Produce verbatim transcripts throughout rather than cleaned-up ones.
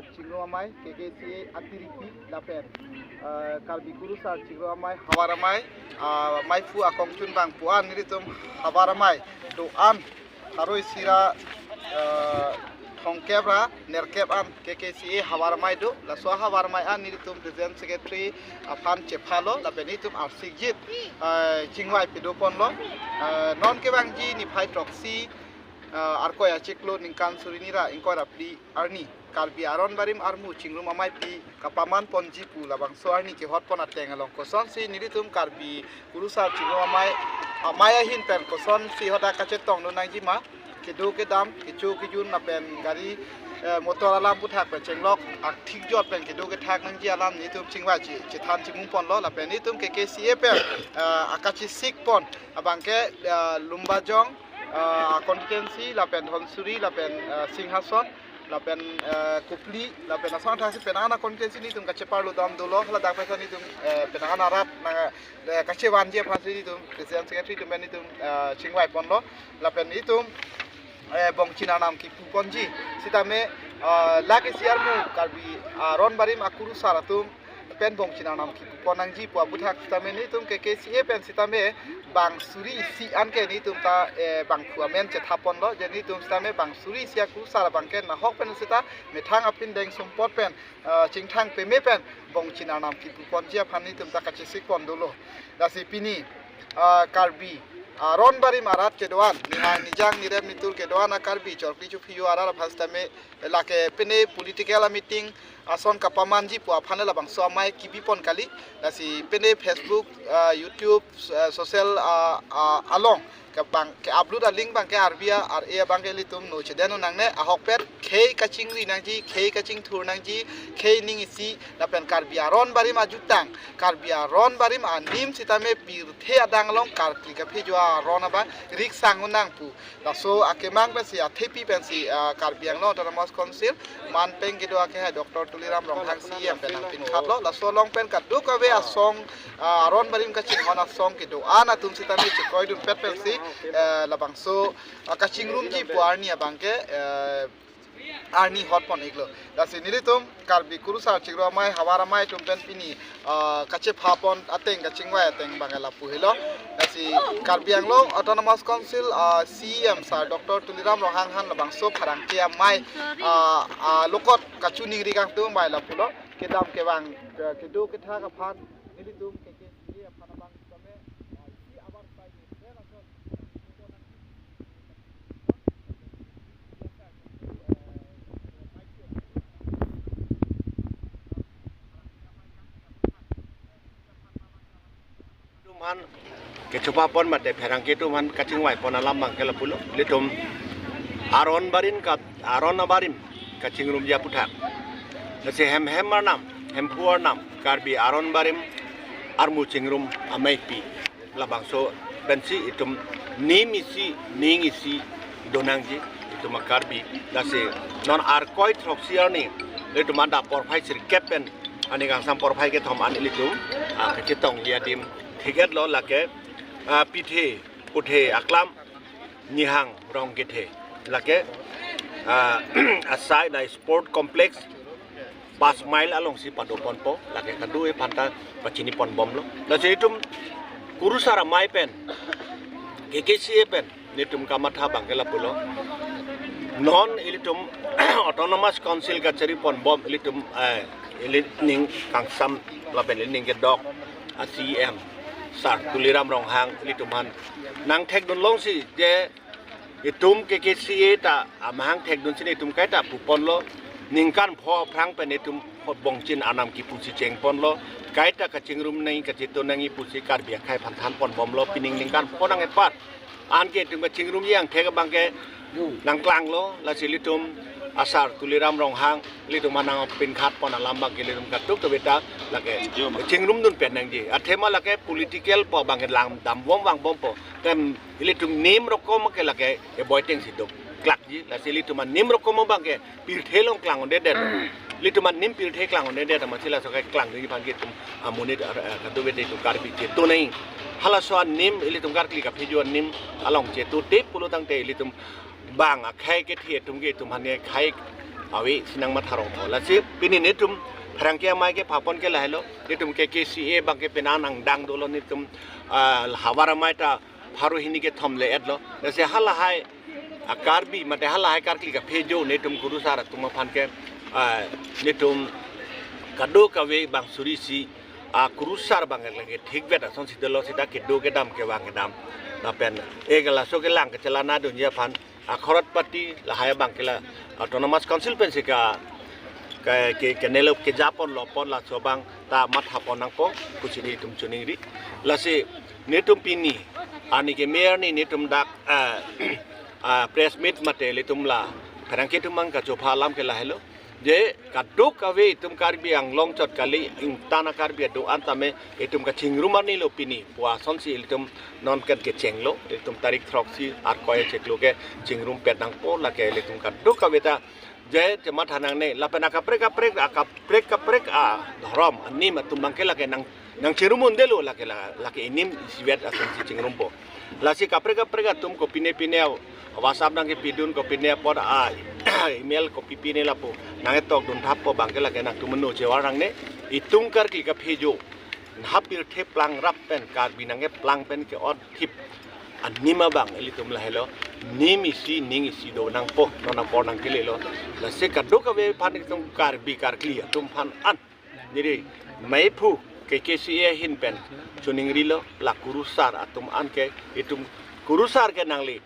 Chingrum Amei, K K C A atiripi lapen, eh, Karbi Kurusar Chingrum Amei, Havar Amei, ah, meiphu akongchunbang pu-an nelitum Havar Amei do-an, haroi sira, eh, thomkep ra nerkep an K K C A Havar Amei do, laso Havar Amei an nelitum President Secretary aphan chephalo, lapen nelitum arsikjit, eh, chingvai pado ponlo, eh, non kevangji niphai throksi, eh, Arkoi achiklo ningkan suri hini ra ingkoi ra phli arni Karbi Aron Barim armu Chingrum Ameipi kapaman ponji pu labangso arni kehot pon ateng along kosonsi nelitum Karbi Kurusar Chingrum Amei, Amei ahin pen kosonsi hadak kachetong dun nangji ma, kedo kedam, kecho kejun lapen gari, eh, motor alam aputhak pen chenglok, akthik jot pen kedo kethak nangji alam nelitum chingvai che, chethan chimung ponlo, lapen nelitum K K C A pen, eh, akachesik pon abangke, eh, Lumbajong, eh, constituency lapen Dhansiri lapen, eh, Singhason lapen, eh, Kopili lapen ason thaksi penang-an constituency nelitum kacheparlu dam dolo, hala dak pen nelitum, eh, penang-an arat na, eh, kachevanji aphansi nelitum President Secretary atum pen nelitum, eh, chingvai ponlo, lapen nelitum, eh, bongchin arnam kipu ponji sitame, eh, lake isi armu Karbi Aron Barim akurusar atum pen bongchin arnam kipu pon nangji pu aputhak sitame nelitum K K C A pen sitame bang suri isi anke nelitum ta, eh, bangphu amen chetha ponlo, je nelitum sitame bang suri isi akurusar abangke nahok pen sita methang apindeng sumpot pen, eh, chingthang peme pen bongchin arnam kipu ponji aphan nelitum ta kachesik pon dolo. Lasi pini, eh, Karbi Aron Barim arat kedo-an, nihang nijang nirem nitur kedo-an a Karbi chorkli chophi yo arat aphan sitame lake pine political a meeting ason kapamanji pu aphan labangso amei kebi pon kali, lasi pine Facebook, ah, YouTube, ah, social, ah, ah, along ke bang ke upload a link abangke arbi a ar-e abangke ilitum no chedon nangne, ahokpet khei kachingri nangji, khei kachingthur nangji, khei ning isi lapen Karbi Aron Barim ajutang, Karbi Aron Barim anim sitame pirthe adang along karkli kaphi jo aron abang riksang unang pu. Laso akemang pensi, athepi pensi, ah, Karbi Anglong Autonomous Council manpeng kedo akehai Doctor Tuliram Ronghang C E M pen nangpinkhatlo. Laso along pen kadokave asong, ah, Aron Barim kachinghon asong kedo-an atum sitame chekroidunpet pensi, eh, labangso, ah, kachingrumji pu arni abangke, eh, arni hot pon iklo. Lasi nelitum Karbi Kurusar Chingrum Amei, Havar Amei atum pen pini, ah, kachepha pon ateng, kachingvai ateng abang lapu helo. Lasi Karbi Anglong Autonomous Council, ah, C E M sir Doctor Tuliram Ronghang han labangso pherangke amei, ah, ah, lokot kachiningri kangtung amei lapulo. Kedam kevang, eh, kedo kethak aphan nelitum K K C A aphan abang sitame, ah, isi abar sai ni pen ason atum aphan kechepha pon mate pherangke atum aphan kachingvai pon alam abangke lapulo. Ilitum Aron Barim ka, Aron Abarim kachingrumji aputhak. Lasi hem hem arnam, Hemphu arnam, Karbi Aron Barim armu Chingrum Ameipi. Labangso pensi itum nim isi, ning isi donangji itum a Karbi. Lasi non Arkoi throksi arni ilitum adap porphai sirkep pen ani kangsam porphai kethom an ilitum, ah, kachetongji adim thik-etlo lake, ah, pithe, puthe aklam, nihang rong kethe. Lake, ah, asai na sport complex, pas mile alongsi pado ponpo, lake kado-e aphanta pachini ponbomlo. Lasi itum Kurusar Amei pen, K K C A pen, nelitum kamatha abangke lapulo. Non ilitum Autonomous Council kachari ponbom ilitum, eh, ili ning kangsam lapen ili ning kedok a C E M sir Tuliram Ronghang ilitum aphan nangthekdun longsi je itum K K C A ta amahang thekdunsi nelitum kaita pu ponlo, ningkan pho aphrang pen itum bongchin arnam kipusi cheng ponlo, kaita kachingrum nangji, kacheto nangji pusi Karbi akhei aphan than ponbomlo, pining ningkan pho nang-et apar anke itum kachingrumji angthek abangke nangklanglo. Lasi ilitum a sir Tuliram Ronghang ilitum aphan nangpinkhat pon alam abangke ilitum kadokave ta lake chingrumdun pen nangji. Athema lake political pu abangke lang dambom vangbompo. Tem ilitum nim rokom ke lake eboiteng si doklakji. Lasi ilitum anim rokom abangke pirthe along klang-un-edet. Ilitum anim pirthe klang-un-edet amatsi laso keklangdunji aphan ke itum amonit ar, eh, kadokave itum Karbi cheto nangji. Halaso anim ilitum karkli kaphi jo anim along chetote pulo tangte ilitum bang akhei kethe atum ke itum aphan khei ave si nangmatha rong po. Lasi pini netum pherangke amei kepapon ke lahelo. Netum K K C A abang ke penang nangdang dolo netum, ah, havar amei ta pharo hini kethom le-et lo. Lasi halahai a-Karbi mate halahai karkli kaphejo netum kurusar atum aphan ke, ah, netum kadokave bang suri si, ah, kurusar abang ke lake thikvet asonsi dolo seta kedo kedam kevang kedam. Lapen e ke laso kelang kechelana dunji aphan a-Kharotpati lahai abang ke la Autonomous Council pensi ka, ka, ke, kenelo kejapon lopon laso abang ta mathapon nangpo pusi netum choningri. Lasi netum pini arni keme arni netum dak, ah, ah, press meet mate ilitum la pherangke atum abang kachopha alam ke lahelo. Je kadokave itum Karbi Anglong chot kali, ingtan a-Karbi ado-an tame itum kachingrum arni lo pini pu asonsi ilitum non kan kechenglo, itum tarik throksi Arkoi chiklo ke chingrumpet nangpo, lake ilitum kadokave ta je chematha nangne, lapen akaprek kaprek, akaprek kaprek adhorom anim atum abang ke lake nang, nangchingrum undelo, lake la, lake inim isivet asonsi chingrumpo. Lasi kaprek kaprek atum kopine pine WhatsApp nangkepidun, kopine apot a-email kopi pine lapu nangketok dunthappo abang ke lake nangtum meno chevar nangne. Itum karkli kaphejo, ha pirthe plang rap pen Karbi nangkeplang pen ke-ot thip anim abang ilitum lahelo. Nim isi ning isi do nangpo, non apor nangkelelo. Lasi kadokave aphan itum Karbi karkli atum aphan an neri meiphu K K C A ahin pen choningrilo, la kurusar atum an ke itum kurusar ke nangli,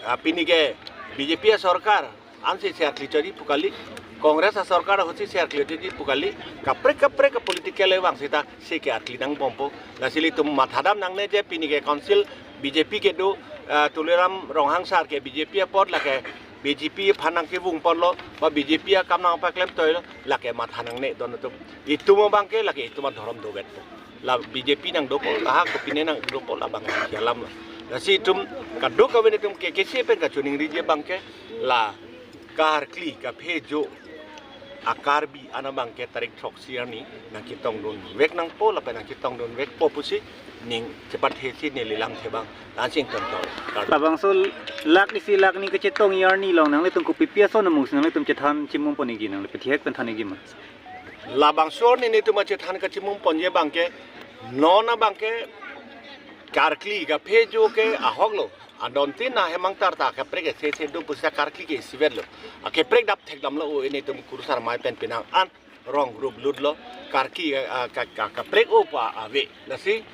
ah, pini ke B J P asorkar ansi se arkli chori pu kali, Congress asorkar ahutsi se arkli chori pu kali, kaprek kaprek a-political vang seta se ke arkli nangbompo. Lasi ilitum mathadam nangne je pini ke council B J P kedo, ah, Tuliram Ronghang sar ke B J P apot lake B J P aphan nangkevung ponlo, ba B J P akam nangpaklem toilo, lake matha nangne don atum. Itum abang ke lake itum adhorom dovetpo. La B J P nangdopo, la ha kopine nangdopo, labang ke alam lo. Lasi itum kadokave netum K K C A pen kachoningriji abang ke la karkli kaphejo a-Karbi an abang ke tarik throksi arni nangketongdunvek nangpo, lapen nangketongdunvekpo pusi ning chepathe si neli lamthe abang lansing tonton. Labangso lakh isi lakh ni kachetongji arni along nanglitum kopipi ason amung si nanglitum chethan chimum ponniji, nangli pathihek pen than nangji ma? Labangso arni netum achethan kachimum ponji abang ke, non abang ke karkli kaphejo ke ahoklo. Adon tin na hemang tar ta kaprek ke sese do pusi karkli ke isivetlo. Akaprek dap thekdamlo, o netum kurusar amei pen penang an rong rup lutlo. Karkli, ah, ka, ka, kaprek o pa ave. Lasi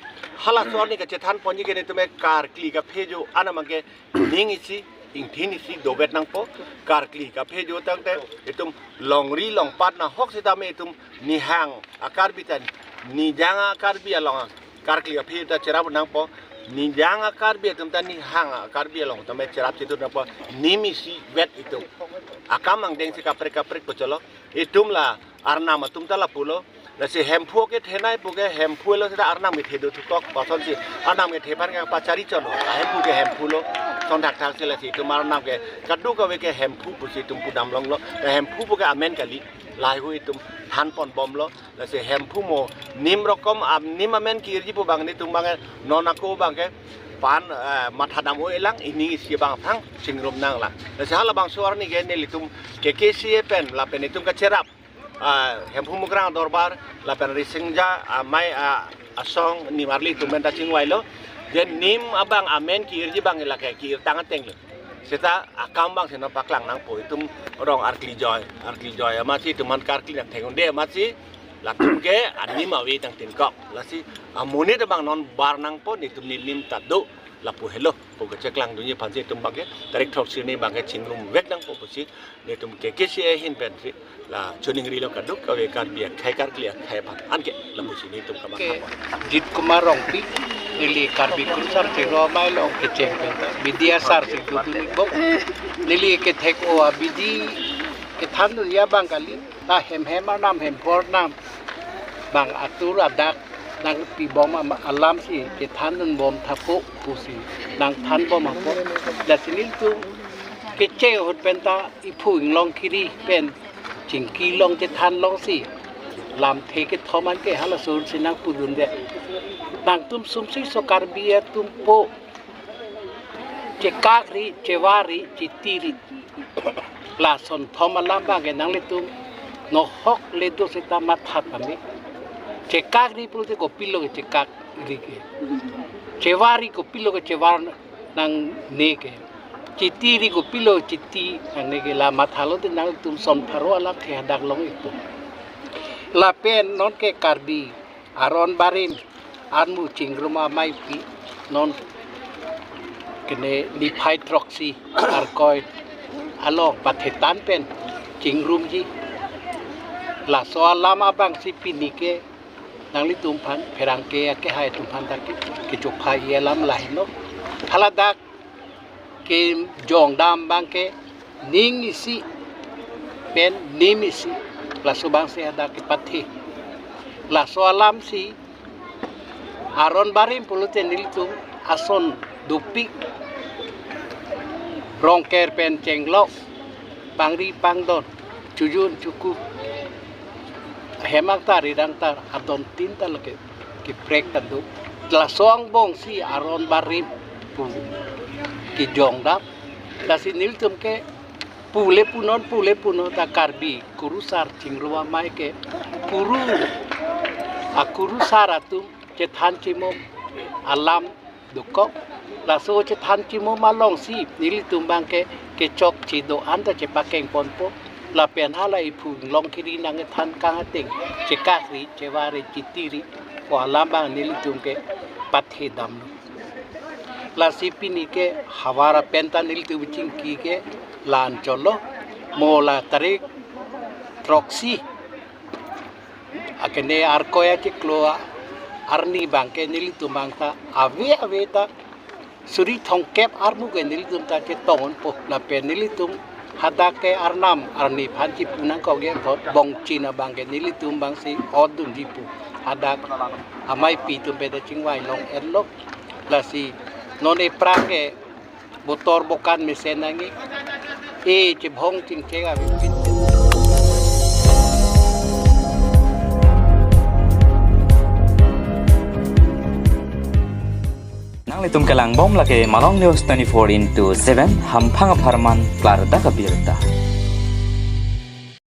halaso arni kachethan ponji ke netum e karkli kaphejo an abang ke ning isi, ingthin isi dovet nangpo. Karkli kaphejo tangte itum longri longpat nahok sitame itum nihang a-Karbi ta nijang a-Karbi along karkli kaphejo ta cherap nangpo. Nijang a-Karbi atum ta nihang a-Karbi along tame cherap chitu nangpo. Nim isivet itum. Akam angdeng si kaprek kaprek pu cholo. Itum la arnam atum ta lapulo. Lasi Hemphu kethenei pu ke Hemphu lo seta arnam kethe do thukok, pasonsi arnam kethe aphan ke pachari cholo. Hemphu ke Hemphu lo. Son thakthak si lasi itum arnam ke kadokave ke Hemphu pusi itum pudam longlo. La Hemphu pu ke amen kali. Lahai hu itum than ponbomlo. Lasi Hemphu mo nim rokom am nim amen ki-irji pu abang netum abang non ako abang ke pan, eh, mathadam o-elang, ining isi abang thang chingrum nanglang. Lasi halabangso arni ke nelitum K K C A pen lapen itum kacherap, ah, Hemphu Mukrang Dorbar, lapen Risingja, ah, amei, ah, asong nimarli atum pen ta chingvailo. Je nim abang amen ki-irji abang lake ki-irtang ateng lo. Seta akam abang si nangpaklang nangpo, itum rong arkli joi, arkli joi amatsi itum aphan karkli nangthek un'e amatsi latum ke anim ave tang tin kok. Lasi amonit abang non bar nangpo, netum nenim ta do, lapu helo pu kacheklang dunji aphansi itum abang ke tarik throksi arni abang ke chingrumvek nangpo pusi netum K K C A ahin pensi la choningrilo kadokave Karbi akhei karkli akhei aphan anke lapusi netum kamatha. Ke Jit Kumar Rongpi, neli Karbi Kurusar Chingrum Amei along kecheng pen ta bidi asar si dodun-ik bom. Neli kethek-o abidi kethandunji abang kali, ta hem hem arnam, Hemphu arnam abang atur adak nangpibom am-, alamsi kethandunbom tha po pusi nangthanbom apot. Lasi nelitum kecheng ahut pen ta iphu Inglong Kiri pen chingki along chethan longsi lamthe kethom anke halaso ahut si nangpudunde. Nangtum sumsi so Karbi atum po chekakri, chevari, chitiri. Lason thom alam abang ke nanglitum nohok le do seta matha tame. Chekakri pulote kopilo ke chekakri ke. Chevarri kopilo ke chevar nangne ke. Chitiri kopilo chiti nangne ke, la mathalote nanglitum son pharo alam ke hadak long-ikpo. Lapen non ke Karbi aron barim armu chingrum ameipi non kene niphai throksi Arkoi along pathetan pen chingrumji. Laso alam abangsi pini ke nanglitum aphan pherangke akehai atum aphan ta ke, kechokha-i alam lahelo. Haladak kejongdam abang ke ning isi pen nim isi, laso abangsi hadak kepathe. Laso alamsi aron barim pulote nelitum ason dopik, Rongker pen chenglok, pangri pangdon, chojun choku, hem angtar ri angtar adon tin ta lake keprek ta do. Laso angbongsi aron barim pu kejongdam. Lasi nelitum ke pule punon, pule punon ta Karbi kurusar chingrum amei ke puru akurusar atum chethan chimum alam dokok. Laso chethan chimum alongsi nelitum abang ke kechokche do-an ta chepakeng ponpo. Lapen hala iphu long kiri nangthan kang ateng chekakri, chevarri, chitiri pu alam abang nelitum ke pathe damlo. Lasi pini ke havar apen ta nelitum chingki ke la-an cholo. Mo la tarik throksi akene Arkoi achiklo arni abang ke nelitum abang ta ave ave ta suri thomkep armu ke nelitum ta chetong-unpo. Lapen nelitum hadak ke arnam arni aphan chipu nangkok ye thot bongchin abang ke nelitum abangsi odunji pu hadak ameipi atum pen ta chingvai long-etlo. Lasi non ephrang ke botor bokan mesen nangji, e chebhong chingcheng ave. Nanglitum kelangbom lake Malong News twenty-four into seven, hamphang apharman klardak abirta.